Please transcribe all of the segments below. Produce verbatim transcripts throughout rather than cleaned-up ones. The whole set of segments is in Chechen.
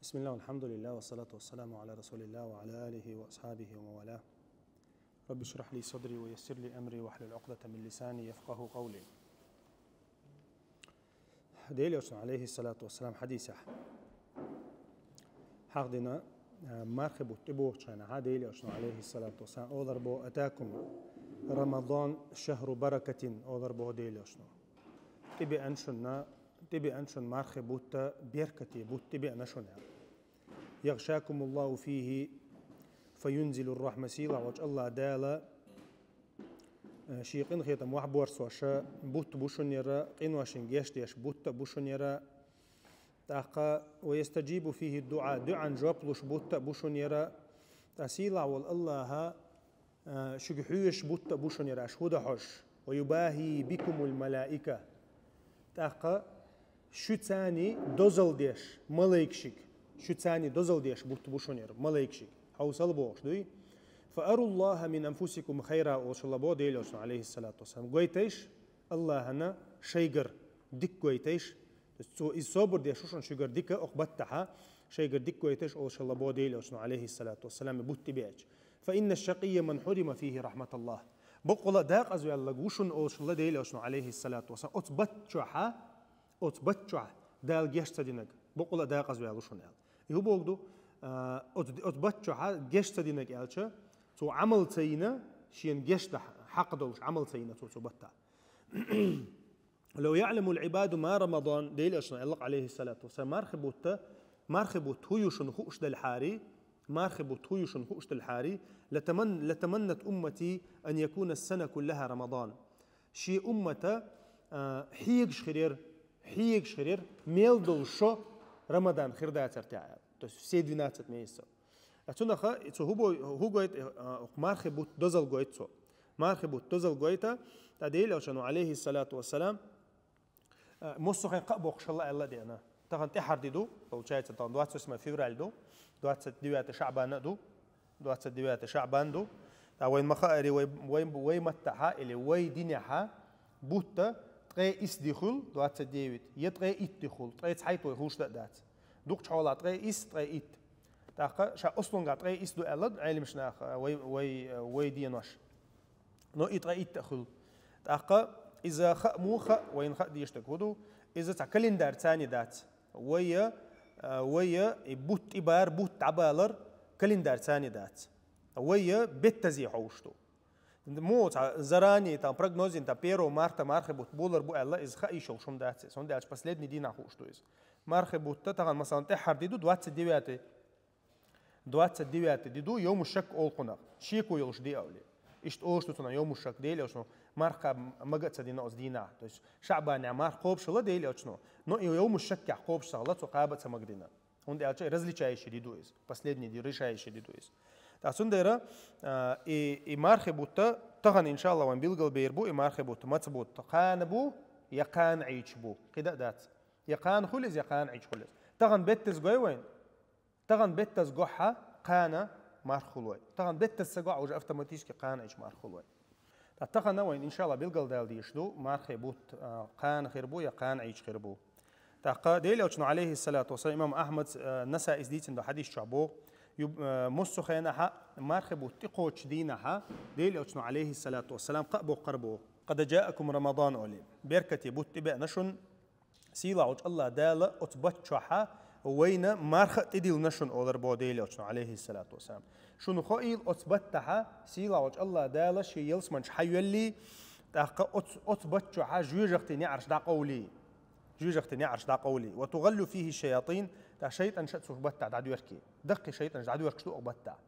بسم الله والحمد لله والصلاة والسلام على رسول الله وعلى آله وأصحابه ومن والاه. رب اشرح لي صدري ويسر لي أمري واحلل عقدة من لساني يفقه قولي. Дела Элчано, алейхиссалату вассалам, хьадисехь хьахдина, а, мархи бутт тӀебогӀучу хенахь Дела Элчано, алейхиссалату вассалам, олар боху: «أتاكم رمضان شهر بركة», олар боху Дела Элчано. ТӀебеана шуна, тӀебеана шуна мархи бутт, беркате бутт тӀебеана шуна. «يغشاكم الله فيه فينزل الرحمة», сийлахь волчу АллахӀ Дала, э, шен къинхетам вахьаборсош бутт бу шуна яра, къиношна гечдеш бутт а бу шуна яра. ТӀаккха «ويستجيب فيه الدعاء», дуьӀан жоп луш бутт а бу шуна яра. Ткъа сийлахь волу АллахӀа а, шуьга хьоьжуш бутт а бу шуна яра, аш хӀун дан хьожуш. «ويباهي بكم الملائكة». ТӀаккха шуьца дозалла деш малайкашка, шуьца дозалла деш бутт бу шуна яра малайкашка, хьовсал бохуш дуй. «فأروا الله من أنفسكم خيرا», олуш хилла боху Дела Элчано, алейхиссалату вассалам. Гойтайша АллахӀана шайгара дика, гойтайша. То есть цо иза собар деш ву шуна шуьгара дика, окху баттахьа шайгара дика гойтайша олуш хилла боху Дела Элчано, алейхиссалату вассалам, и бутт тӀебеача. «فإن الشقي من حرم فيه رحمة الله». Бакъволу а декъазваьлларг ву шуна олуш хилла Дела Элчано, алейхиссалату вассалам, оцу бутт чохьа, оцу бутт чохь Дала геч ца динарг, бакъволу а декъазваьлла ву шуна аьлла. И хӀун боху ду, а, оцу, оцу бутт чохьа геч ца динарг аьлча, цо Ӏамал ца йина, шена геч дан хьакъ долуш Ӏамал ца йина цо цу баттахь. «لو يعلم العباد ما رمضان», Дела Элчано аьлла, алейхиссалату вассалам, мархи бутт, мархи бутт хӀун ю шуна хууш делхьарий, мархи бутт хӀун ю шуна хууш делхьарий, «لتمن-, لتمنت أمتي أن يكون السنة كلها رمضان». Шен уммата, а, хьегаш хир яра, хьегаш хир яра, мел долу шо Рамадан хир дацара тӀехь аьлла. То есть все двенадцать месяцев. А цунаха, цо хӀун бой-, хӀун гойту, а, мархи бутт дозалла гойту цо. Мархи бутт дозалла гойту, ткъа Дела Элчано, алейхиссалату вассалам, а, массо а хенахь кхаъ боккхуш хилла аьлла а деана. Тахана тӀаьххьара де ду, получается, тахана двадцать восьмое февраль ду, двадцать девятое шаъбан а ду, двадцать девятое шаъбан ду. Ткъа вайн ма-хаъара, вай, вай, вай маттахьа или вай динехьа бутт ткъе исс де хуьлу, двадцать девять, я ткъе итт де хуьлу, ткъе цхьайтта вай хууш дан а дац. Дукхачу хьолахь ткъе исс, ткъе итт. ТӀаккха ша ослунгахь ткъе исс ду аьлла Ӏеламнаха, вай, вай, вай денош. Но и ткъе итт а хуьлу. ТӀаккха иза хаа муха хаа, вайна хаа дезаш дерг хӀун ду? Иза цхьа календарь царна дац. Вай, а, вай и бутт тӀебар, бутт дӀабалар календарь царна дац. Вай беттазе хьовуш ду. Муха цхьа заранее, там, прогноз йина, там, первого марта мархи бутт болар бу аьлла, иза хаа йиш йолуш хӀума дац иза. ХӀунда аьлча последний дийнахь хууш ду иза. Мархи бутт тахана, масалан, тӀаьххьара де ду, двадцать девятый. Двадцать девятый де ду, йовму шак олу кхунах. Шеко йолуш де а вали. Иштта олуш ду цунах йовму шак, Дела Элчано марха мага а ца дина оцу дийнахь. То есть шаъбанехь марха кхобуш хилла Дела Элчано, но и йовму шакехь кхобуш ца хилла, цо кхаба а ца магадина. ХӀунда аьлча и различающий де ду иза. Последний де, решающий де ду иза. ТӀаккха цундела, а, и, и мархи бутт тахана, иншалла, вайн билгалбийр бу, и мархи бутт маца бутт, кхана бу, я кхана Ӏийча бу. КхидӀа а дац. Я кхана хуьлу иза, я кхана Ӏийча хуьлу иза. Тахана беттаза гой вайн. Тахана беттаза гохь а кхана марха хуьлу вай. Тахана беттаза ца гохь а, уже автоматически кхана Ӏийча марха хуьлу вай. Ткъа тахана вайн, иншалла, билгалдала дезаш ду мархи бутт, а, кхана хир бу я кхана Ӏийча хир бу. ТӀаккха Дела Элчано, алейхиссалату вассалам, имам Ахьмад, а, Насаис дийцина долу хьадис чохь боху, ю-, а, массо а хенахь мархи бутт тӀекхочучу дийнахь Дела Элчано, алейхиссалату вассалам, кхаъ боккхура боху. «قد جاءكم رمضان», олий. Беркате бутт тӀебеана шуна, сийлахь волчу АллахӀ Дала оцу бутт чохь вайна марха а тӀедиллина шуна, олар боху Дела Элчано, алейхиссалату вассалам. Шуна хоийла оцу баттахь сийлахь волчу АллахӀ Дала шен ялсаманчу хьайоьллий, тӀаккха оцу, оцу бутт чохь жоьжахатин неӀарш дӀакъовлий. Жоьжахатин неӀарш дӀакъовлий. «وتغل فيه الشياطين», тӀаккха шайтӀанаш а цу баттахь дӀадоьркий. Даккхий шайтӀанаш дӀадоьркуш ду оцу баттахь.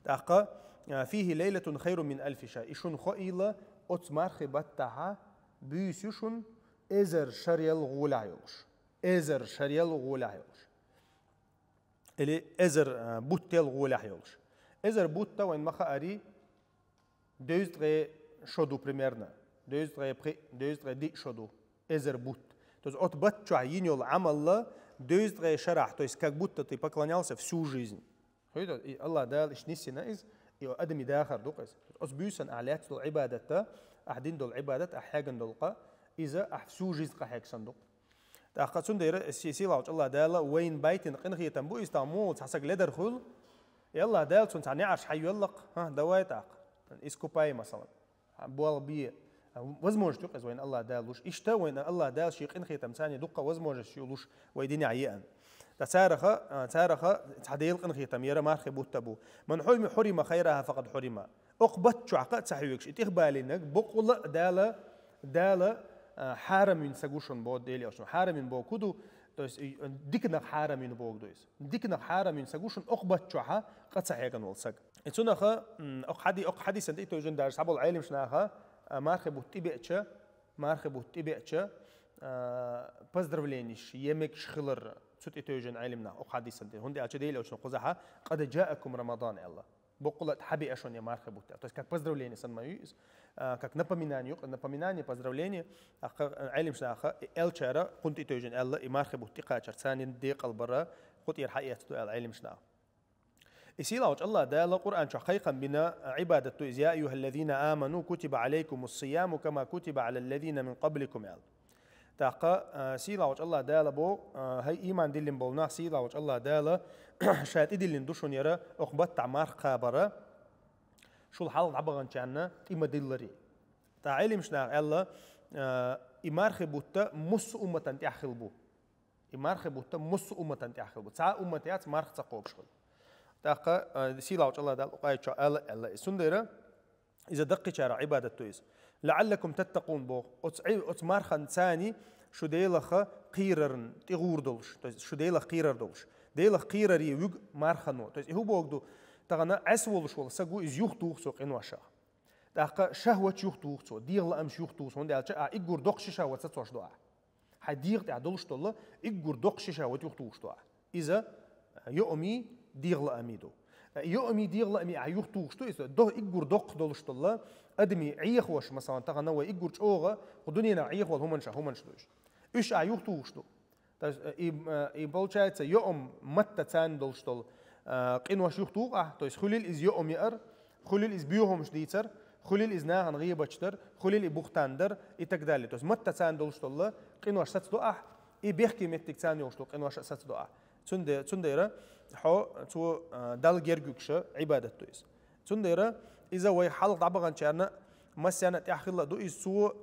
ТӀаккха, а, «فيه ليلة خير من ألف شهر». И шуна хоийла оцу мархи баттахь буьйса ю шуна эзар шарел гӀолехь йолуш. Эзар шарел гӀолехь йолуш. Или эзар, а, буттел гӀолехь йолуш. Эзар бутт вайн ма-хаъара, дезткъе шо ду примерно. Дезткъе пхи, дезткъе диъ шо ду. Эзар бутт. То есть оцу бутт чохь йина йолу Ӏамал дезткъе шарахь, то есть как будто ты поклонялся всю жизнь. Хьуьйда, и АллахӀ Дала иштта нисйина иза, и адамийн дахар ду-кх иза. Оцу буьйсанна ахь лаьцна долу Ӏибадат, ахь дина долу Ӏибадат, ахь хьегна долу къа, иза ахь всю жизнь къахьегна санна ду-кх. ТӀаккха цундела си-, сийлахьчу АллахӀ Дала вайна байтина къинхетам бу иза, тӀаккха муха цхьа саг ледар хуьлу, и АллахӀ Дала цунна цхьа неӀарш хьайоьллакх, хӀа, давай тӀаккха, искупай, масалан. Болх бе. Возможность ю-кх иза вайна АллахӀ Дала луш. Иштта вайна АллахӀ Дала шен къинхетам царна дуккха возможность ю луш вай динехь еана. ТӀаккха цараха, цараха цхьа Делан къинхетам яра мархи бутт а бу. «Ман хьурима хайрахӀа факъад хьурима». Окху бутт чохь кхаъ ца хьоьгуш, и тӀехбалийнарг боккъала а Дала, Дала, а, хьарам вина саг ву шуна, боху Делан Элчано. Хьарам вина боху ду, то есть, и, диканах хьарам вина боху ду иза. Диканах хьарам вина саг ву шуна, окху бутт чохь кхаъ ца хьегна волу саг. И цунаха, м, окху хьади-, окху хьадисан тӀе тоьжина даже цхьаболу Ӏеламнаха, а, мархи бутт тӀебеача, мархи бутт тӀебеача, а, поздравленеш, е мегаш хилар цу тӀе тоьжина Ӏеламнаха окху хьадисан тӀе. ХӀунда аьлча Делан Элчано кхузахь «Къад джаакум Рамадан» аьлла. Боккъала а хьабеа шуна я мархи бутт аьлла. То есть как поздравление санна ма ю иза, а, как напоминание ю, напоминание, поздравление, а, кха-, Ӏеламнаха, элчара кхунна тӀе тоьжина аьлла, и мархи бутт тӀекхачар царна декъал бара, кху тӀера хьаэцна ду аьлла Ӏеламнаха. И сийлахьчу АллахӀ Дала Къуръан чохь кхайкхам бина, а, Ӏибадат ду иза: «Я айюхаллазина аману кутиба Ӏалайкумус сияму кама кутиба Ӏалаллазина мин къабликум», аьлла. ТӀаккха, а, сийлахьчу АллахӀ Дала боху, а, хӀай, ийман диллина болу нах, сийлахьчу АллахӀ Дала ша тӀедиллина ду шуна яра окху баттахь марха кхабар, шул хьалха дӀабаханчарна тӀе ма-диллара. ТӀаккха Ӏеламнаха аьлла, а, и мархи бутт массо а умматан тӀехь хилла бу. И мархи бутт массо а умматан тӀехь хилла бу. Цхьа а уммат яц марха ца кхобуш хилла. ТӀаккха, а, сийлахьчу АллахӀ Дала къайчо аьлла, аьлла. И цундела иза даккхийчара Ӏибадат ду иза. «ЛаӀаллакум таттакъун», боху. Оцу Ӏи-, оцу мархан царна шу Делах кхерарна тӀе гӀур долуш, то есть шу Делах кхерар долуш. Делах кхераре вуьгу мархано. То есть и хӀун боху ду, тахана Ӏеса волуш волу саг ву, иза юхатуху цо къиношах. ТӀаккха шахӀваташ юхатуху цо, дегӀан лаамаш юхатуху цо, хӀунда аьлча а уггар доккха ши шахӀват сацош ду ахь. Хьайн дегӀа тӀехь долуш долу уггар доккха ши шахӀват юхатухуш ду ахь. Иза йоамий, дегӀан лаамий ду. Йоамий, дегӀан лаамий ахь юхатухуш ду, иза до-, уггар доккха долуш долу адамийн Ӏехош, масалан, тахана вай уггар чӀогӀа кху дуьненахь Ӏехавала хӀуманаш, хӀуманаш ду уьш. Уьш ахь юхатухуш ду. То есть, э, и, э, и получается, йоам, матта царна долуш долу, э, къинош юхатуху ахь, то есть хуьлийла иза йоам яар, хуьлийла иза боьхамаш дийцар, хуьлийла иза нахана гӀийбаташ дар, хуьлийла и бухтан дар и так далее. То есть матта царна долуш долу къинош сацадо ахь, и бехке меттиг царна йолуш долу къинош а сацадо ахь. Цунде-, цундела хьо цо, э, Далла герга вуьгуш Ӏибадат ду иза. Цундела иза вай хьалха дӀабаханчарна массарна а тӀехь хилла ду иза, цо,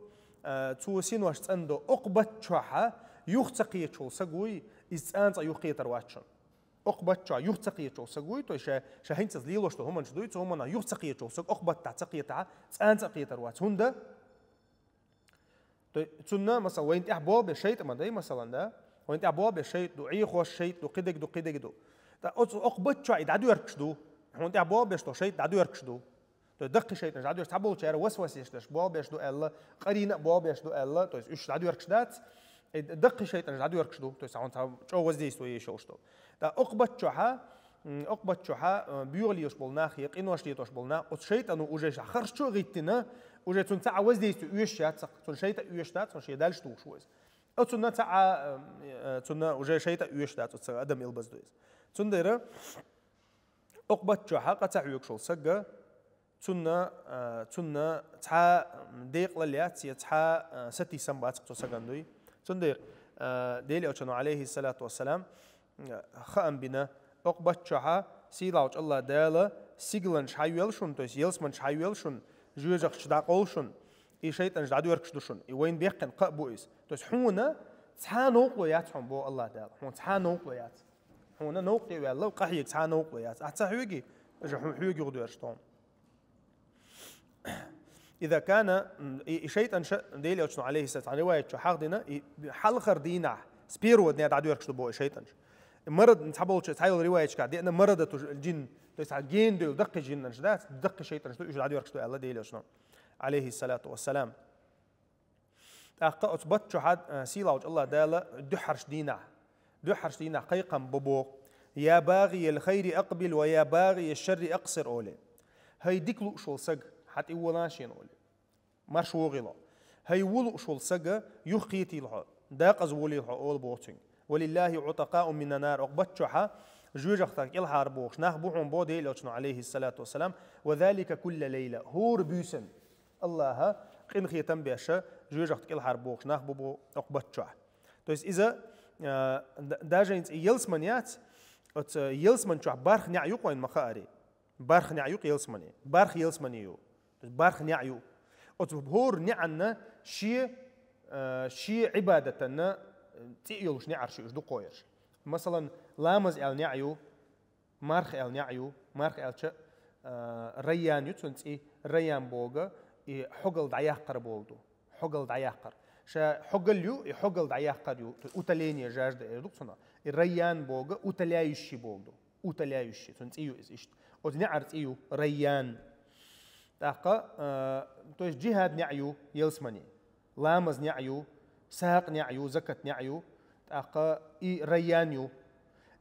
а, цо синош цӀандо. Окху бутт чохь юха ца кхеташ волу саг вуй, иза цкъа а юха кхетар вац шуна. Окху бутт чохь юха ца кхеташ волу саг вуй, то есть ша, ша хӀинца лелош долу хӀуманаш дуй, цу хӀуманах юха ца кхеташ волу саг окху баттахь ца кхетахь, цкъа а кхетар вац. ХӀунда? То есть цунна, масалан, вайна тӀехь болх беш шайтӀа ма дай, масалан, да? Вайна тӀехь болх беш шайтӀа ду, Ӏехош шайтӀа ду, кхидерг ду, кхидерг ду. Ткъа оцу окху бутт чохь и дӀадоьркуш ду. Хьуна тӀехь болх беш долу шайтӀа дӀадоьркуш ду. То есть даккхий шайтӀанаш дӀадоьркуш, цхьаболчара васвас еш дерш болх беш ду аьлла, къарина а болх беш ду аьлла, то есть уьш дӀадоьркуш дац. И даккхий шайтӀанаш дӀадоьркуш ду, то есть хьуна цхьа чӀогӀа воздействие еш йолуш долу. Ткъа окху бутт чохь, м, окху бутт чохь, э, боьха лелош болу нах, я къинош летош болу нах, оцу шайтӀано уже ша харш чу а гӀиттина, уже цунна цхьа а воздействие оьшуш яц, цунна шайтӀа оьшуш дац, цунна шен дальше тухуш ву иза. Оцунна цхьа а, э, э, цунна уже шайтӀа оьшуш дац, оцу адам илбаз ду иза. Цундела окху бутт чохь къа ца хьоьгуш волу саг, цунна, а, цунна цхьа декъалалла яц, я цхьа, а, сатийсам бац цу сагана дуй. Цундела, а, Делан Элчано, алейхиссалату вассалам, а, хаам бина, окху бутт чохь сийлахьчу АллахӀ Дала сигаланаш хьайоьлла шуна, то есть ялсаманаш хьайоьлла шуна, жоьжахаташ дӀакъовла шуна, и шайтӀанаш дӀадоьркуш ду шуна. И вайна бехкина кхаъ бу иза. То есть хьуна цхьа новкъарло яц хьуна, боху АллахӀ Дала. Хьуна цхьа новкъарло яц. Хьуна новкъа тӀе а ваьлла, къахьега цхьа новкъарло яц. Ахь ца хьоьгий, аша хьуна хьоьгуш ду аьлла тхуна. Иза кана, м, и, и шайтӀанаш, Делан Элчано, алейхиссалам, цхьана риваят чу хьахдина, и хьалхара дийнахь, с первого дня дӀадоьркуш ду боху и шайтӀанаш. Марад, цхьаболчу, цхьайолу риваяташкахь деана, марадату джин, то есть цхьа гена девлла даккхий джиннаш дац, даккхий шайтӀанаш ду, уьш дӀадоьркуш ду аьлла Делан Элчано, алейхиссалату вассалам. ТӀаккха оцу бутт чохь, а, сийлахьчу АллахӀ Дала дуьххьарчу дийнахь, дуьххьарчу дийнахь кхайкхам бо боху: «Я багӀиял хайри акъбил ва я багӀияш шарри акъсир», олий. «ХӀай дика лууш волу саг, хьан тӀе вола шена», олий. Марш вогӀийла хьо. «ХӀай вон лууш волу саг, юхакхетийла хьо, декъаза волийла хьо», олу боху цуьнга. «Ва лиллахи утакъаун мина нар», окху бутт чохь жоьжахатах кӀелхьара бохуш нах бу хьуна боху Делан Элчано, алейхиссалату вассалам, «ва залика кулла лайла», хӀора буьйсанна. АллахӀа къинхетам беш, жоьжахатах кӀелхьара бохуш нах бу боху окху бутт чохь. То есть иза, а, д-, даже инца ялсмани яц, оцу ялсмани чохь барх неӀ ю-кх вайна ма-хаара. Барх неӀ ю-кх ялсмани. Барх ялсмани ю. То есть барх неӀ ю. Оцу хӀора неӀанна шен, а, шен Ӏибадатанна, а, цӀе йолуш неӀарш ю уьш дукхойраш. Масалан, ламаз аьлла неӀ ю, марх аьлла неӀ ю, марх аьлча, а, Райян ю цуьнан цӀе, Райян боху, и хьогалла дӀаяккхар боху ду. Хьогалла дӀаяккхар. Ша хьогалла ю, и хьогалла дӀаяккхар ю. То есть утоление жажды эр ду-кх цунах. И Райян боху, утоляющий боху ду. Утоляющий. Цуьнан цӀе ю иза иштта. Оцу неӀаран цӀе ю Райян. ТӀаккха, а, то есть джихад неӀ ю ялсмани. Ламаз неӀ ю, сагӀа неӀ ю, закат неӀ ю, тӀаккха и Райян ю.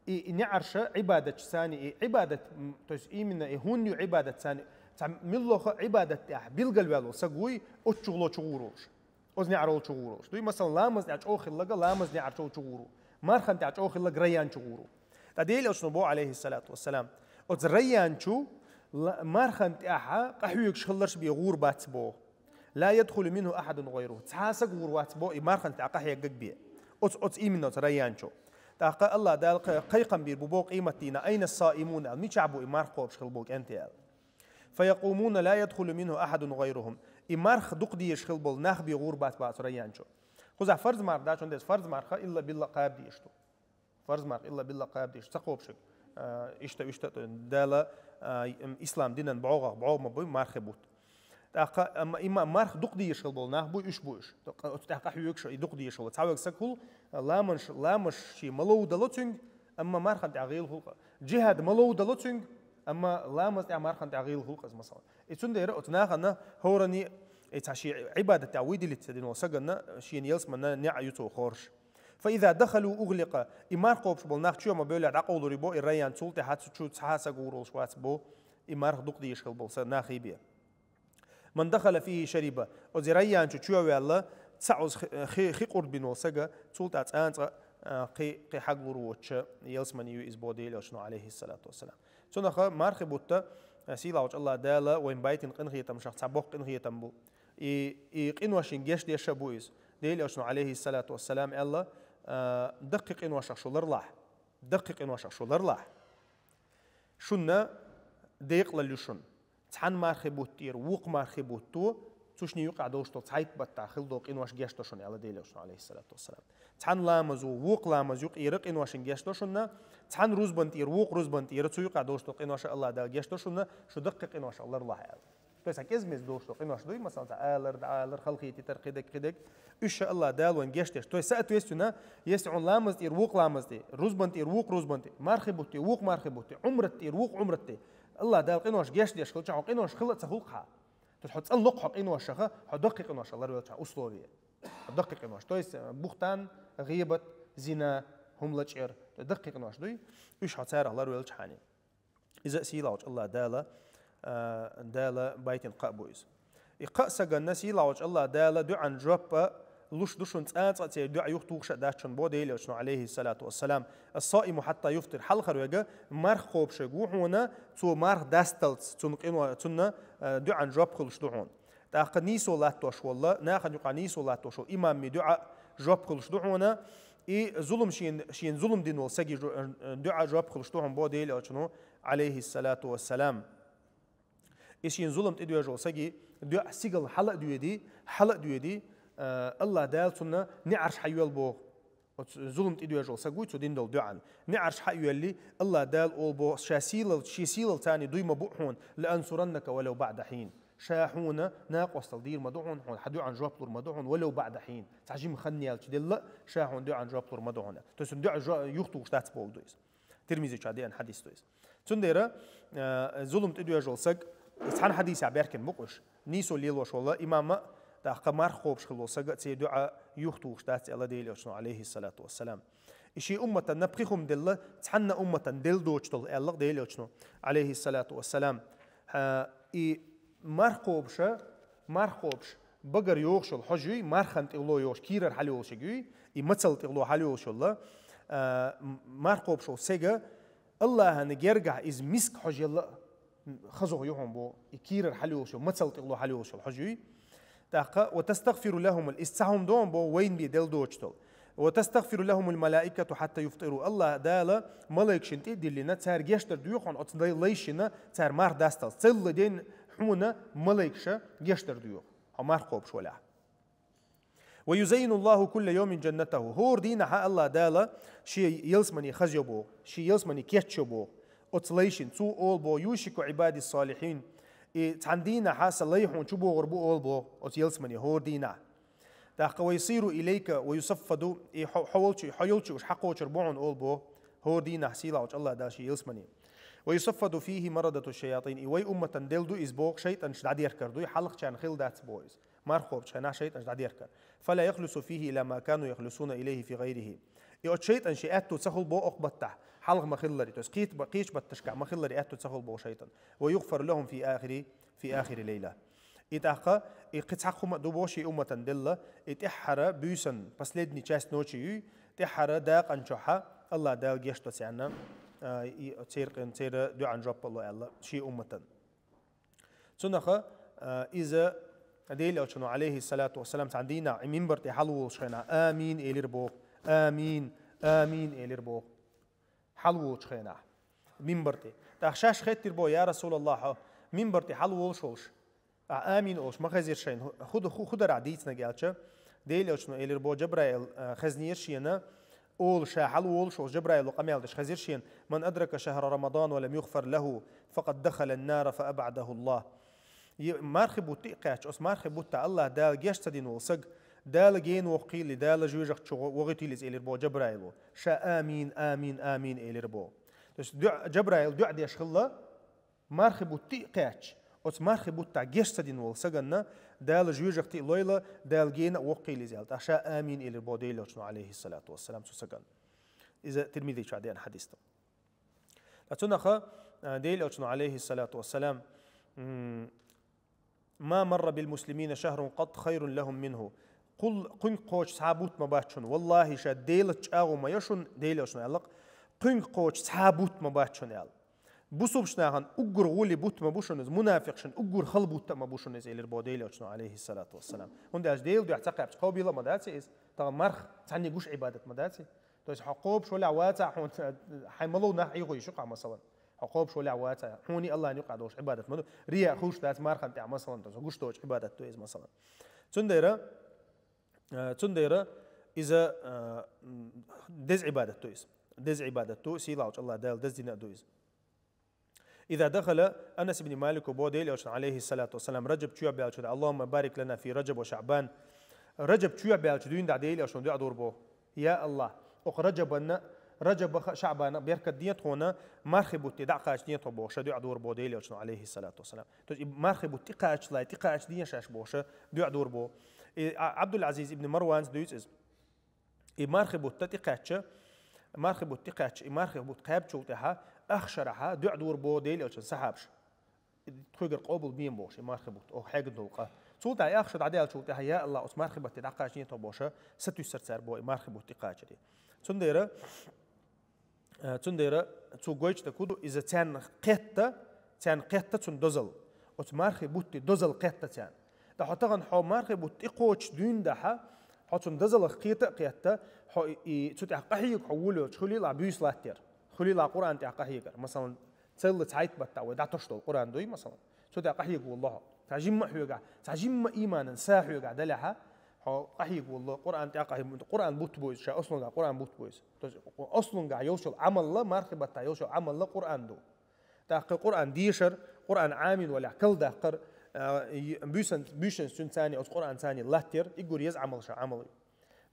И, и неӀарша Ӏибадатчу царна, и Ӏибадат, м, то есть именно и хӀунда ю Ӏибадат царна, цхьа муьлхха а Ӏибадат тӀехь билгалваьлла волу саг вуй, оцу чугӀало чугӀур волуш. Оцу неӀарал чугӀур волуш. Дуй, масалан, ламаз тӀехь чӀогӀа хилларг ламаз неӀар чӀогӀа чугӀур ву. Мархан тӀехь чӀогӀа хилларг Райян чугӀур ву. Ткъа Делан Элчано боху, алейхиссалату вассалам, оцу Райян чу ла-, мархан тӀехь къахьоьгуш хилларш бен гӀур бац боху. «Ла ядхулу минху ахьадун гӀайруху». Цхьа а саг гӀур вац боху и мархан тӀехь къахьегнарг бен. Оцу, оцу именно оцу Райян чу. ТӀаккха Аллах Дала кхе-, кхайкхам бийр бу боху къематдийнахь: «Айна ас-саимун?» аьлла, мичахь бу и марх кхобуш хилла болу кӀентий аьлла. «Фаякумуна ла ядхулу минху ахьадун гӀайрухум». И марх дукха дезаш хилла болу нах бен гӀур бац боху оцу Райян чу. Кхузахь фарз марх дац, хӀунда аьлча фарз марха илла-билла кхаба дезаш ду. Фарз марх илла-билла кхаба дезаш ца кхобуш хилла. А, иштта, иштта, Дала, а, ислам динан бӀогӀах бӀогӀа ма буй мархи бутт. ТӀаккха, амма, имма марх дукха дезаш хилла болу нах буй, уьш бу уьш. Оцу тӀехь къахьоьгуш и дукха дезаш хилла. Цхьа верг саг хуьлу, ламанаш, ламаш шен ма ловдало цуьнга, амма мархан тӀехь гӀийла хуьлу-кх. Джихад ма ловдало цуьнга, амма ламаз тӀехь, мархан тӀехь гӀийла хуьлу-кх иза, масалан. И цундела оцу нахана хӀоранна, и цхьа шен Ӏибадат тӀехь вуй дилица дина волу сагана, шена ялсманна неӀ ю цо хоржуш. «Фа иза дахалу угӀликъа». И марх кхобуш болу нах чоь ма бевллехь дӀакъовлур ю боху и Райян, цул тӀаьхьа цу чу цхьа а саг гӀур волуш вац боху и марх дукха дезаш хилла болу са-, нахе бен. «Ман дахала фихи шариба». Оцу Райян чу чоь ваьлла, цхьа оцу хи, хи, хи къурд бина волу сага, цул тӀаьхьа цкъа а, кхин, кхин хьагалур воцуш ялсмани ю иза боху Делан Элчано, алейхиссалату вассалам. Цунах мархи бутт, а, сийлахьчу Аллах Дала вайна байтина къинхетамашах цхьа боккха къинхетам бу. И, и къиношна гечдеш а бу иза. Делан Элчано, алейхиссалату вассалам, аьлла, а, даккхий къиношах шу ларлахь. Даккхий къиношах шу ларлахь. Шуна декъалалла ю шуна. Цхьана мархи бутт тӀера вукху мархи бутто, цу шинна юкъахь долуш долу цхьайтта баттахь хилла долу къинош гечдо шуна, аьлла Делан Элчано, алейхиссалату вассалам. Цхьана ламазо вукху ламаза юкъера къиношна гечдо шуна, цхьана рузбан тӀера вукху рузбан тӀера цу юкъахь долуш долу къинош Аллах Дала гечдо шуна, шу даккхий къиношах ларлахь, аьлла. То есть, а кӀезмеза долуш долу къинош дуй, масалан, цхьа алар, дӀаалар, халахетийтар, кхидерг, кхидерг. Уьш ша Аллах Дала вайна гечдеш. То есть, соответственно, если хьуна ламаз тӀера вукху ламаз тӀе, рузбан тӀера вукху рузбан тӀе, мархи бутт тӀе вукху мархи бутт тӀе, Ӏумрат тӀера вукху Ӏумрат тӀе, Аллах Дала къинош гечдеш хилча, хьуна къинош хила а ца хуьлу-кх хьан. То есть, хьо цӀан локху хьо къиношаха, хьо даккхий къиношах ларвелча хьан условие. Хьо даккхий къинош. То есть, э, бухтан, гӀийбат, зина, хӀума лачкъар. То есть, даккхий къинош дуй, уьш хьо царах ларвелча хьан. Иза а сийлахьчу Аллах Дала, а, Дала байтина кхаъ бу иза. И кхаа саганна сийлахьчу Аллах Дала дуьӀан жоп а луш ду шуна, цкъа а церан дуьӀа юхатухуш а дац шуна боху Делан Элчано, алейхиссалату вассалам. «Ас-саиму хьатта юфтир». Хьалхара верг марх кхобуш верг ву хьуна, цо марх дасталц, цунна къино-, цунна, а, дуьӀан жоп хуьлуш ду хьуна. ТӀаккха нийсо латтош волу, нахана юкъахь нийсо латтош волу имаман дуьӀа жоп хуьлуш ду хьуна, и зулам шен-, шена зулам дина волу саги жо-, дуьӀа жоп хуьлуш ду хьуна боху Делан Элчано, алейхиссалату вассалам. И шена зулам тӀедоьжу волу саги дуьӀа сигала хьала а доьдий, хьала а доьдий, а, Аллах Дала цунна неӀарш хьайоьллу боху. Оцу зулам тӀедоьжу волу саг вуй цо дина долу дуьӀан. НеӀарш хьа а йоьллий, Аллах Дала олу боху, ша сийлалц-, шен сийла царна дуй ма бу хьуна, «ла ансураннака валав баъда хьин». Ша хьуна накъостал дийр ма ду хьуна, хьуна хьан дуьӀан жоп лур ма ду хьуна, «валав баъда хьин». Цхьа жима хан яьлча делла, ша хьуна дуьӀан жоп лур ма ду хьуна. То есть дуьӀа жо-, юхатухуш дац боху ду иза. Тирмизи чохь деана хьадис ду иза. Цундела, э, зулам тӀедоьжу волу саг, цхьана хьадисехь баьхкина бу-кх уьш. Нийсо лелош волу имам а, тӀаккха марха кхобуш хилла волу саг а церан дуьӀа юхатухуш дац аьлла Делан Элчано, алейхиссалату вассалам. И шен умматана пхи хӀума делла, цхьанна умматана делла доцуш долу аьлла Делан Элчано, алейхиссалату вассалам. Э, и марха кхобуша, марха кхобуш багара йогӀуш йолу хьожа юй, мархан тӀехула йогӀуш, кийрара хьалайолуш юй, и мацалла тӀехула хьалайолуш йолу, а, м-, марха кхобуш волу сага, Аллахьана гергахь иза миска хьожа елла а, м, хазух ю хьуна боху, и кийрара хьалайолуш йолу, мацалла тӀехула хьалайолуш йолу хьожа юй. ТӀаккха, «ва тастагфиру лахум», иза цхьа хӀума ду хьуна боху, вайна бен делла доцуш долу. وتستغفر لهم الملائكة حتى يفطروا. Аллахь Дала малайкашна тӀе а диллина, цара гешт дар доьху хьуна оцу лай-, лайшна, цара марха дасталц. Цалла ден хьуна малайкаша гешт дар доьху, хьо марха кхобуш валахь. ويزين الله كل يوم جنته. ХӀора дийнахьа Аллахь Дала шен ялсамани хаза йо боху, шен ялсамани кечйо боху оцу лайшна. Цо олу боху: «يوشك عبادي الصالحين». И цхьана дийнахьа сан лай хьуна чу богӀур бу олу боху оцу ялсамани хӀора дийнахьа. ТӀаккха: «ويصير إليك ويصفد». И хьо, хьо волчу, хьо йолчу уьш хьакхочур бу хьуна олу боху хӀора дийнахьа сийлахьчу Аллахь Дала шен ялсамани. «ويصفد فيه مردة الشياطين». И вай умматана делла ду иза боху, шайтӀанаш дӀадеркар дуй, хьалхачарна хилла дац боху иза. Марха кхобучу хенахь шайтӀанаш дӀадеркар. «فلا يخلص فيه إلى ما كانوا يخلصون إليه في غيره». И оцу шайтӀанийн аьтту ца хуьлу боху окху баттахь, хьалха ма-хиллара, то есть кхечу ба-, кхечу батташкахь ма-хиллара аьтту ца хуьлу боху шайтӀанийн. «ويغفر لهم في آخر، في آخر ليلة». И тӀаккха, и кхин цхьа хӀума а ду боху шен умматана делла, и тӀаьххьара буьйсан, последний часть ночи юй, тӀаьххьара дакъана чохь Аллахь Дала гешт до царна, а, и церан къин-, церан дуьхьал жоп а ло аьлла шен умматана. Цунах, а, иза Делан Элчано, алейхиссалату вассалам, цхьана дийнахь и минбар тӀе хьалаволуш хенахь: «Амин», — элира боху. «Амин, амин», — элира боху. Хьалаволучу хенахь минбар тӀе. ТӀаккха шаьш хеттира боху: «Я Расулаллахь, хьо минбар тӀе хьалаволуш волуш, ахь амин олуш ма хезира шайна, хӀу-, хӀу-, хӀу-, хӀу дара ахь дийцинарг?» — аьлча, Делан Элчано элира боху: «Джабраил, а, хезнера шена, олу ша хьалаволуш волуш, Джабраило къамел деш хезира шена: „من أدرك شهر رمضان ولم يغفر له فقد دخل النار فأبعده الله“». И мархи бутт тӀе а кхаьчча, оцу мархи буттахь Аллахь Дала геч ца дина волу саг, Дала гена воккхийла, Дала жоьжахати чу вогӀуьйтийла иза, элира боху Джабраило. Ша амин, амин, амин элира боху. То есть дуьа-, Джабраил дуьа деш хилла, мархи бутт тӀе а кхаьчча, оцу мархи буттахь геч ца дина волу саганна Дала жоьжахати а лойла, Дала гена а воккхийла иза аьлла. ТӀаккха ша амин элира боху Делан Элчано, алейхиссалату вассалам, цу саганна. Иза Тирмизи чохь деана хьадис ду. Ткъа цунах, а, Делан Элчано, алейхиссалату вассалам, м, «ما مر بالمسلمين شهر قط خير لهم منه». Кхул-, кхуьнга кхочу цхьа а бутт ма бац шуна. Валлахи, ша Делаца чӀагӀо ма йо шуна, Делан Элчано аьлла-кх, кхуьнга кхочу цхьа а бутт ма бац шуна аьлла. Бусулбачу нахана уггар гӀоли бутт ма бу шуна иза, мунафикъашна уггар хала бутт а ма бу шуна иза, элира боху Делан Элчано, алейхиссалату вассалам. ХӀунда аьлча Делан дуьхьа ца кхаьбча, кхобийла а ма дац иза, тахана марха цхьанне гуш Ӏибадат ма дац иза. То есть хьо кхобуш валахь вацахь, хьуна хьайн малов нах Ӏехо йиш ю-кх, масалан. Хьо кхобуш валахь вацахь, хьуна Аллахьна юкъахь долуш Ӏибадат ма ду. Рияъ хуьлуш дац мархана тӀехь, масалан, то есть гуш доцу Ӏибадат ду иза, масалан. Цундела, а, цундела иза, а, м, деза Ӏибадат ду иза. Деза Ӏибадат ду, сийлахьчу Аллахь Дала деза дина а ду иза. «إذا دخل», Анас ибн Малика боху Делан Элчано, алейхиссалату вассалам, Раджаб чоьхьа баьлча, «اللهم بارك لنا في رجب وشعبان». Раджаб чоьхьа баьлча дуьйна дӀа Делан Элчано дуьа дора боху: «Я Аллахь, окху Раджабанна, Раджабах а, Шаъбанах а беркат де тхуна, мархи бутт тӀе дӀа а кхача де тхо», — боху, ша дуьа дора боху Делан Элчано, алейхиссалату вассалам. То есть и мархи бутт тӀе кхачале, тӀе кхача де шаьш боху, ша дуьа дора боху. И А-, Абдул-Азиз ибн Марванца дуьйцу иза. И мархи бутт тӀе кхаьчча, мархи бутт тӀе кхаьчча, и мархи бутт кхаьбчул тӀаьхьа, ах шарахьа дуьа дора боху Делан Элчано сахьабаш. Тхоьгара къобал бен бохуш, и мархи бутт, оха хьегна долу къа. Цул тӀаьхьа ах шо дӀадаьллачул тӀаьхьа: «Я Аллахь, оцу мархи бутт тӀе дӀакхача де тхо», — бохуш, сатуьйсура цара боху и мархи бутт тӀе кхачаре. Цундела, э, цундела цо гойтуш дерг хӀун ду, иза царна кхетта, царна кхетта цунна дозалла. Оцу мархи бутте дозалла кхетта царна. Ткъа хьо тахана хьо мархи бутт тӀе кхочуш дуьйна дахьа, хьо цунна дозаллах кхета а кхетта, хьо и, и цу тӀехь къахьега хьо волавелча, хуьлийла ахь буьйса латтор, хуьлийла ахь Къуръан тӀехь къахьегар. Масалан, цалла цхьайтта баттахь вай дӀатосуш долу Къуръан дуй, масалан, цу тӀехь къахьега волало хьо. Цхьа жимма а хьоьгахь, цхьа жимма а ийманан са хьоьгахь делахьа, хьо къахьега волало Къуръан тӀехь къахьега, Къуръан бутт бу иза, ша ослунгахь Къуръан бутт бу иза. То есть ослунгахь йолуш йолу Ӏамалла, мархи баттахь йолуш йолу Ӏамалла Къуръан ду. ТӀаккха Къуръан дешар, Къуръан Ӏамийна валахь калдаккхар, а, и, буьйсан, буьйсанца цуьнан царна оцу Къуръан царна латтор, и гур еза Ӏамал ша Ӏамал ю.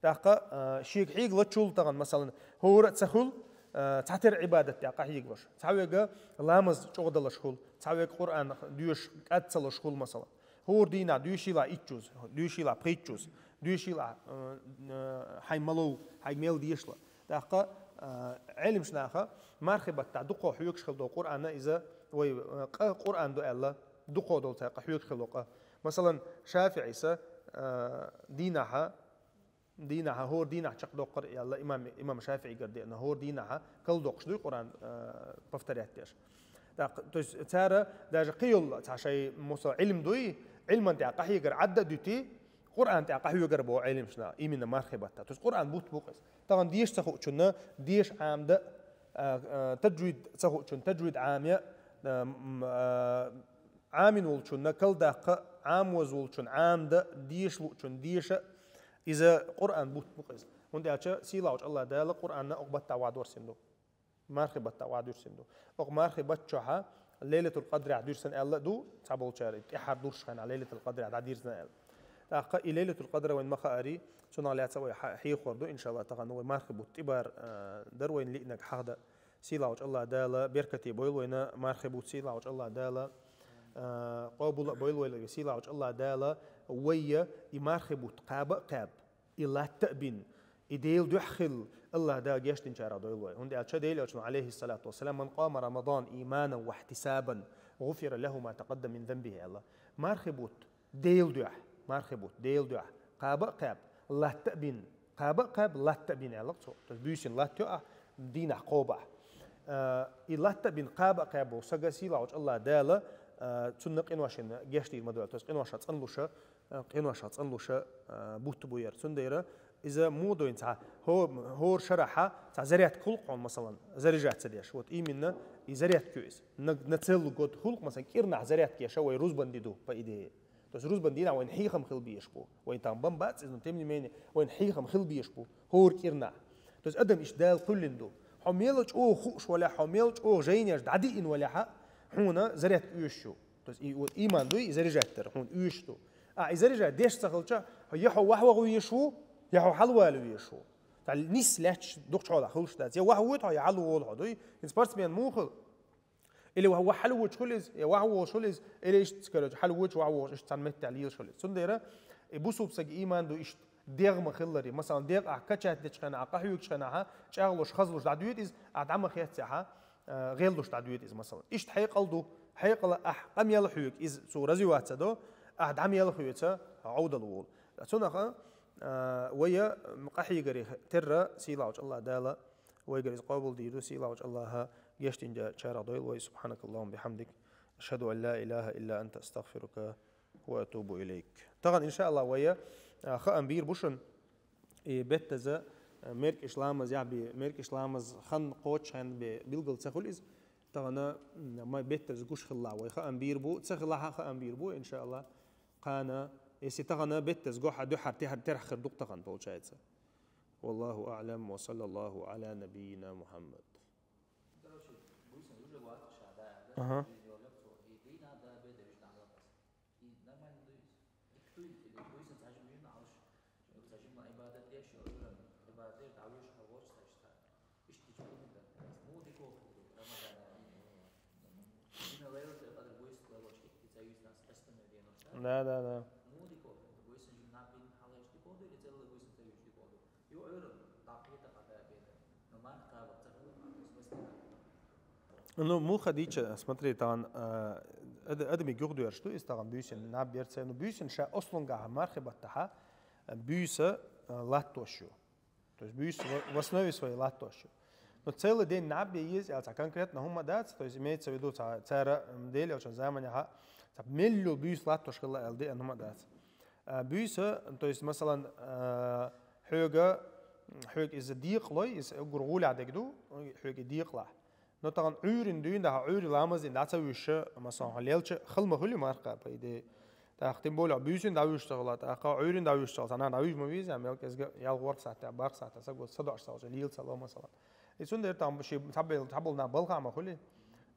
ТӀаккха, а, шега хьега лачул тахана, масалан, хӀора а ца хуьлу, а, цхьатера Ӏибадат тӀехь къахьега луш. Цхьаверг ламаз чӀогӀа далуш хуьлу, цхьаверг Къуръан доьшуш кӀад ца луш хуьлу, масалан. ХӀора дийнахь доьшийла итт жуз, доьшийла пхийтта жуз, доьшийла, а, а, хьайн малов, хьайга мел дешала. ТӀаккха, а, Ӏеламнаха мархи баттахь дукха хьоьгуш хила долу Къуръан иза, вай, а, къа Къуръан ду аьлла, дукха долу цара къа хьоьгуш хила къа. Масалан, ШафиӀис, а, дийнахьа, дийнахьа, хӀора дийнахь чекхдоккхура аьлла, имам, имам ШафиӀигара деана, хӀора дийнахьа калдоккхуш дуй Къуръан, а, повторять деш. ТӀаккха, то есть цара даже кхин йолу цхьа шайн, масала, Ӏилма дуй, Ӏилман тӀехь къахьегар Ӏадда а дуьтий, Къуръан тӀехь къахьоьгур бу Ӏилманаш, именно мархий бутт. То есть Къуръан бутт бу-кх из. Тахан деша ца хуучунна деша Ӏамаде, а, а, таджвид ца хуучунна таджвид Ӏамае, а, м, а, Ӏамийна волчунна кхалдаккха, Ӏамоз волчунна Ӏамаде, деша луучунна деша, из Къуръан бутт бу-кх из. ХӀунда аьлча сийлахьчу АллахӀ Дала Къуръан окху баттахь ван дорсина ду. Мархий баттахь ван дорсина ду. Окху мархий бутт чохь Лайлатул Къадрехь дирзина аьлла а ду, цхьаболчара тӀаьхьара дурсхьана Лайлатул Къадрехь дӀадирзина аьлла. ТӀаккха и Лайлатул Къадр вайна ма хаарий, цунах лаьцна вай хьа-, хьехор ду, иншаАллахӀ, тахан вай мархий бутт тӀебар, а, дар вайна лиънарг хьаха дан. Сийлахьчу АллахӀ Дала беркате бойла вайна мархий бутт, сийлахьчу АллахӀ Дала, а, къобал а бойла вайна, сийлахьчу АллахӀ Дала вайна и мархий бутт кхаба а кхаьба, и латта а бина, и Делан дуьхьа хила АллахӀ Дала гечдинчарах дойла вай. ХӀунда аьлча Делан Элчано, Ӏалайхи ссалату вассалам, «Ман къама Рамадан иманан ва ихьтисабан, гӀуфира лахӀу ма такъаддама мин занбихӀи», аьлла. Мархий бутт Делан дуьхьа, мархий бутт Делан дуьхьа кхаба а кхаьба, латта а бина, кхаба а кхаьба, латта а бина аьлла цо. То есть буьйсанна латта йо ахь, дийнахь кхобу ахь. А, и латта а бина кхаба а кхаьба волу сага сийлахьчу АллахӀ Дала, а, цунна къиношна гечдийр ма ду аьлла. То есть къиношах цӀанлуш, а, къиношах цӀанлуш, а, бутт бу яра. Цундела иза муха дойна цхьа хӀо-, хӀора шарахь цхьа зарядка хуьлу-кх хьуна, масалан, заряжаться деш. Вот именно и зарядка ю иза. На, на целый год хуьлу-кх, масалан, кӀирнахь зарядка еш вай рузбан де ду, по идее. То есть рузбан дийнахь вайна хьехам хила безаш бу. Вайна там бан бац иза, но тем не менее вайна хьехам хила безаш бу хӀора кӀирнахь. То есть адам иштта Дала кхоьллина ду. Хьо мел чӀогӀа хууш валахь, хьо мел чӀогӀа жайнаш дӀадиъна валахь, хьуна зарядка оьшуш ю. То есть и, вот, иман дуй, и заряжать дар хьуна оьшуш ду. А, и заряжать деш ца хилча, я хьо вахьа ваха везаш ву, я хьо хьалавала везаш ву. Цхьа нисса лаьтташ дукхачу хьолахь хуьлуш дац. Я вахьа воьду хьо, я хьалаволу хьо дуй. Иза спортсмен муха хила? Или вахьа, вахьа хьалавоьдуш хуьлу иза, я вахьа волуш хуьлу иза, или иштта, короче, хьалавоьдуш, вахьа волуш, иштта цхьана меттехь лелаш хуьлу иза. Цундела и бусалба сага иман ду иштта дегӀ ма-хиллара. Масалан, дегӀ ахь качать дечу хенахь, къахьоьгучу хенахь, чӀагӀлуш, хазлуш дӀадоьду иза, ахь дӀа ма хеццехь, а, гӀеллуш дӀадоьду иза, масалан. Иштта хьекъал ду, хьекъала ахь къамел хьоьгу, иза цо развиваться до, ахь дӀа мел хьоьцу, Ӏовдал волу. Цунах, а, вай къахьегарий терра сийлахьчу АллахӀ Дала вайгара иза къобалдийр ду, сийлахьчу АллахӀа гечдинчарах дойла вай. Субхьанакаллахумма бихьамдик. Ашхаду ан ла илаха илла анта, астагъфирука ва атубу илайк. Тахана, иншаАллахӀ, вай, а, хаам бийр бу шуна, и беттаза, а, меркӀаш ламаз яхь бе, меркӀаш ламаз хан кхочушхьан бе билгал ца хуьлу иза. Тахана, м, ма беттаза гуш хилла вай хаам бийр бу, ца хилахь а хаам бийр бу, иншаАллахӀ. Кхана, если тахана беттаза гохь а дуьххьара тӀехьара терахь хир ду-кх тахана, получается. Валлаху аълам ва саллаллаху Ӏала набийина Мухьаммад. Короче, буьйсанна уже вац ша, да, да, Ага. Жизнь йолу цо, и дийнахь да, беда, вижна, Аллах. И нормально дуьйцу. Диктуй, или буьйсанна цхьа жима вижна, алш. Цхьа жима Ӏибадат деш, йо, Ӏибадат деш, дӀавуьйш, хьо волчу цхьа иштта. Иштта чу хӀума дан. Муха дика хӀума ду, Рамадан. Дина лайлатул къадр буьйсанна лелош, итти ца юьйсна, ас къестаме денош, да? Да, да, да. Муха дика хӀума ду, буьйсанна жима наб бин хьалайш дика хӀума ду, или целый буьйсанна ца юьйш дика хӀума ду? Ю Ӏуьйран, дӀакхета къа да беда. Но марха кхаба ца хилла, в смысле, Ну, муха дийча, смотри, тахана, а, ад-, адамийн юхадоьрзуш ду иза тахана буьйсанна наб берца. Ну, буьйсанна ша ослунгахьа мархи баттахьа, а, буьйса, а, латтош ю. То есть буьйса в, в основе своей латтош ю. Но целый день наб бе еза аьлла цхьа конкретно хӀума дац, то есть имеется в виду, цхьа, цара, м, Делан Элчан заманахьа, цхьа мелло буьйса латтош хилла аьлла деана хӀума дац. А, буьйса, то есть, масалан, а, хьоьга, хьоьга иза декъалой, иза уггар гӀолехь дерг ду, хьоьга и декъалахь. Но тахана Ӏуьйрин дуьйна, дахьа Ӏуьйрин ламаз дина дӀа ца вуьйша, масалан, хьо лелча хала ма хуьлу марха, по идее. ТӀаккха тем более буьйсанна дӀавуьйш ца хилла, тӀаккха Ӏуьйрин дӀавуьйш ца хилла, цхьа нах дӀавуьйжа ма веза, мел кӀезга ялх ворхӀ сахьтехь, бархӀ сахьтехь, сагота садоӀуш ца хилча, лела ца ло, масалан. И цундела тахана ши цхьаболу, цхьаболу нах балхахь ма хуьлий.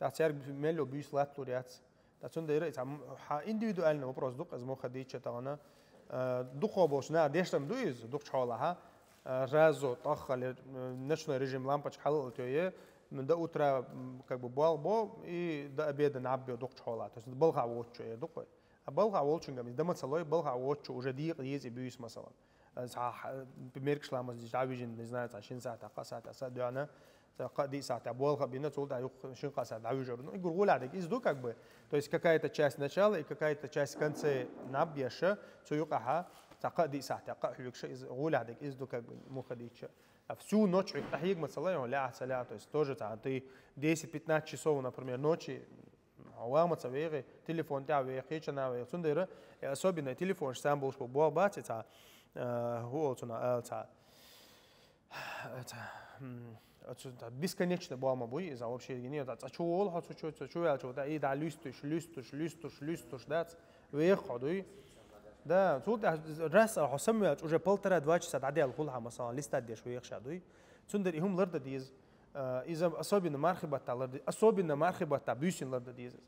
ТӀаккха цаьрга мелло буьйса латталур яц. ТӀаккха цундела и цхьа м-, хьан индивидуальный вопрос ду-кх иза муха дийча тахана. Э, дукхахболчу наха дешна ду иза, дукхачу хьолахьа. Э, разо, тӀаххале, э, ночной режим лампочка хьала а тӀе е, м, до утра, м, как бы болх бо, и до обеда наб бе дукхачу хьолахь. То есть балхахь воцучо е дукха. А балхахь волчуьнга иза дан ма ца лой, балхахь воцучо уже декъа еза и буьйса, масалан. Э, цхьа, э, меркаш ламаз дича дӀавижина, не знаю, цхьа шин сахьтехь, кхаа сахьтехь са а доьгӀна, цхьа кхаа-диъ сахьтехь болх а бина, цул тӀаьхьа юха шин-кхаа сахьтехь дӀавуьжур. Ну, и гур гӀолехь дерг иза ду, как бы. То есть какая-то часть начала и какая-то часть в конце наб еш, цу юкъахьа, цхьа кхаа-диъ сахьтехь кхаа хьоьгуш, иза гӀолехь дерг иза ду, как бы, муха дийча. А всю ночь хьоьга къахьега ма ца ло, лаахь ца лаьа, то есть тоже цхьа, ты десять-пятнадцать часов, например, ночи, Вама ца вегӀе, телефон тӀа вегӀе, кхечана вегӀе. Цундера, э, особенно телефон шсан болуш бо-, бо-, бац, ца, э, хӀу олу цунах, ала ца, ца, м, оцу, ца, бесконечно бо-, ма буй, иза вообще гине, ца, ца чу волу хьо, цу чу, цу чу ваьлча, ца, и да, луьстуш, луьстуш, луьстуш, луьстуш, дац, вегӀе хьо дуй. Да, цул тӀаьхьа раз а хьо самаваьлча, уже полтора-два часа дӀадаьлла хуьлу хьан, масала, листать деш вегӀе ша дуй. Цундера и хӀума лардан деза. Э, иза особенно мархи батта ларди-, особенно мархи батта буьйсина лардан деза.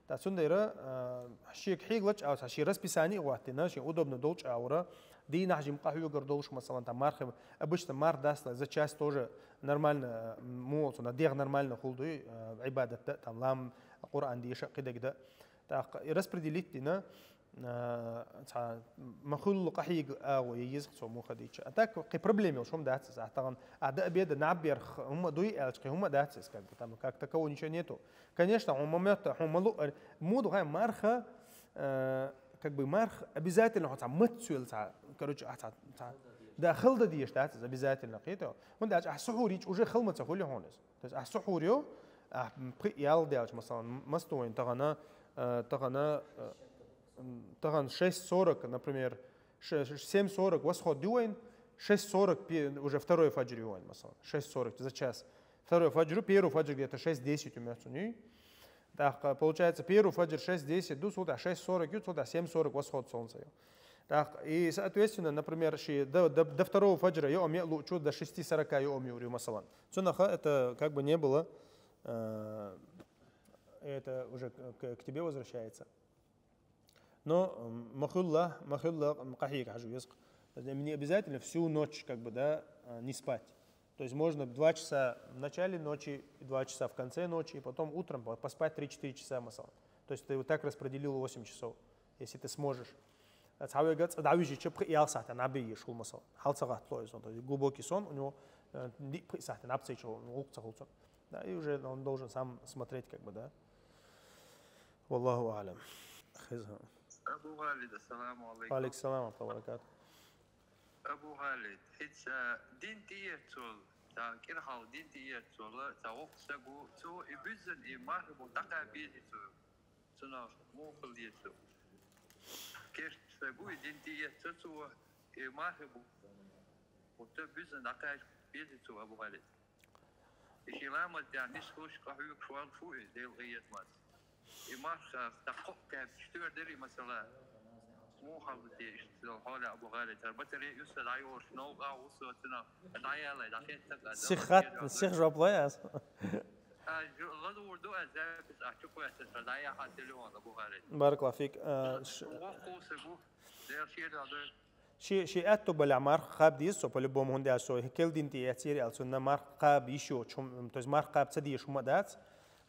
Та цундера, э, шега хьега лачкъа а, шен расписание а гӀоттина, шен удобно долчу агӀора, дийнахь жима къахьоьгур долуш, масалан, та мархи, обычно марх дастла за час тоже нормально, э, муха цунах дегӀ нормально хул дуй, э, Ӏибадат да, там, лам, Къуръан деша, кхидерг да. ТӀаккха и распределить дина, э, цхьа ма-, хуьлу къахьега агӀо еза цо муха дийча. А так, кхин проблема йолуш хӀума дац иза. Ахьа тахана, а да обеда наб ярх хӀума дуй аьлча, кхин хӀума дац иза, как бы, там, как такового ничего нету. Конечно, хьуна ма моьтту, хьуна ма луъара. Муха ду хьайн марха, э, как бы, марх обязательно хьо цхьа маццуьйла цхьа, короче, а цхьа, цхьа, да, хала дан дезаш дац иза обязательно, кхета. ХӀунда аьлча ахьа сухьур йича уже хала ма ца хуьлу хьуна иза. То есть ахьа сухьур йо, ахьа пхиъ ял даьлча, масалан, массо вайн тахана, э, тахана, э, м, тахана шесть сорок, например, ше-, ше-, семь сорок восход ю вайн, шесть сорок пе-, уже второй фаджр ю вайн, масалан, шесть сорок за час. Второй фаджр, первый фаджр где-то шесть десять у меня цунуй. Так, э, получается, первый фаджр шесть десять ду, цул тӀаьхьа шесть сорок ю, цул тӀаьхьа семь сорок восход солнца ю. Так, и, соответственно, например, ши до, до, до второго фаджра йоам я лучу, до шести сорока йоам юрю, масалан. Цунаха это как бы не было, э, это уже к, к, к тебе возвращается. Но, м, ма хуьлу, ма хуьлу, м, къахьега хьажа веза-кх. Не обязательно всю ночь, как бы, да, а, не спать. То есть можно два часа в начале ночи, два часа в конце ночи, и потом утром по-, поспать три-четыре часа, масалан. То есть ты вот так распределил восемь часов, если ты сможешь. А цхьа вега цӀа дӀавижича пхиъ-ялх сахьтана наб еш хул, масалан. Хьал ца гӀаттало иза, то есть глубокий сон у него, э, диъ-пхиъ сахьтана наб ца йича, гӀуллакх ца хул цунна. Да, и уже он должен сам смотреть, как бы, да. Валлаху аълам. Хеза. Абу Халид, ассаламу алейкум. Ва алейкум салам ва рахматуллахи ва баракатух. Абу Халид, хӀинца дин тӀеэццол, цхьа кӀирхьал дин тӀеэццол, цхьа воккха саг ву, цо и буьззина и мархи бутт дӀакхаба безий цо? Цунах муха хила деза цо? Керста саг ву, и дин тӀеэццо цо, и мархи бутт буьззина дӀакхаба безий цо, Абу Халид? И шен ламаз тӀехь нисхуш, къахьоьгуш валлалц ву иза, Делан къинхетамца. И марха, э, дӀакхаьбча, туьйр дарий, масала? Муха хила деза иштта хьолехь, Абу Халид? ХӀара батарей юьсса дӀайолуш, новкъа ву со цунах, дӀаяллай, дӀахетта-кх аз. Сиха хат-, сиха жоп лой аз. А, жо-, ладугӀур ду аз запись, а, чу кхоьссина, дӀаяхьа телефон, Абу Халид. Баракаллаху фик. Э, ш-, воккха саг ву, Дела шен дуьхьа дойла. Ши, ши аьтту балехь марха кхаба деза цо, по-любому, хӀунда аьлча цо хӀокхул дин тӀеэццийра аьлла, цунна марха кхаба йиш йоцу хӀума, то есть марха кхаба ца дезаш хӀума а дац.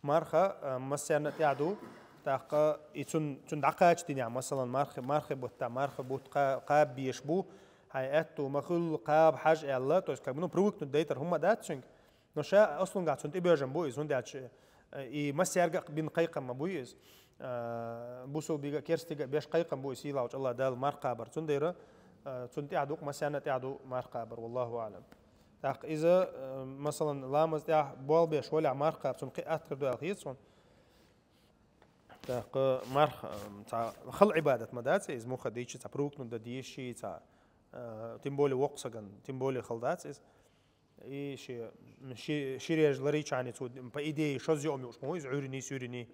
Марха, а, массарна а тӀехь ду, тӀаккха и цун, цунна дӀакхача динехь, масалан, мархи, мархи бутт, мархи бутт кха-, кхаба безаш бу, хьайн аьтту ма хуьлу, кхаба хьажа аьлла, то есть, как бы, ну, привыкнуть дайтар хӀума а дац цуьнга. Но ша аслунгахь цунна тӀебоьжам бу иза, хӀунда аьлча, э, и массаьрга а бина кхайкхам ма буй иза. Э, бусулбига а, керстига а беш кхайкхам бу иза, сийлахьчу АллахӀ Дала марха кхабар. Цундела, э, цунна тӀехь ду-кх, массарна а тӀехь ду марха кхабар, валлаху аълам. ТӀаккха иза, э, масалан, ламаз тӀехь болх беш валехь марха кхаба, цунна кхин а аттар ду аьлла хета суна. ТӀаккха марха, э, цхьа хала Ӏибадат ма дац иза, муха дийча, цхьа привыкнуть дан дезаш, цхьа, э, тем более воккха сагана, тем более хала дац иза. И ши, ши, ши режа ларийчхьана цо, по идее, шозза йоам юуш ма ву иза, Ӏуьйренний, суьйренний.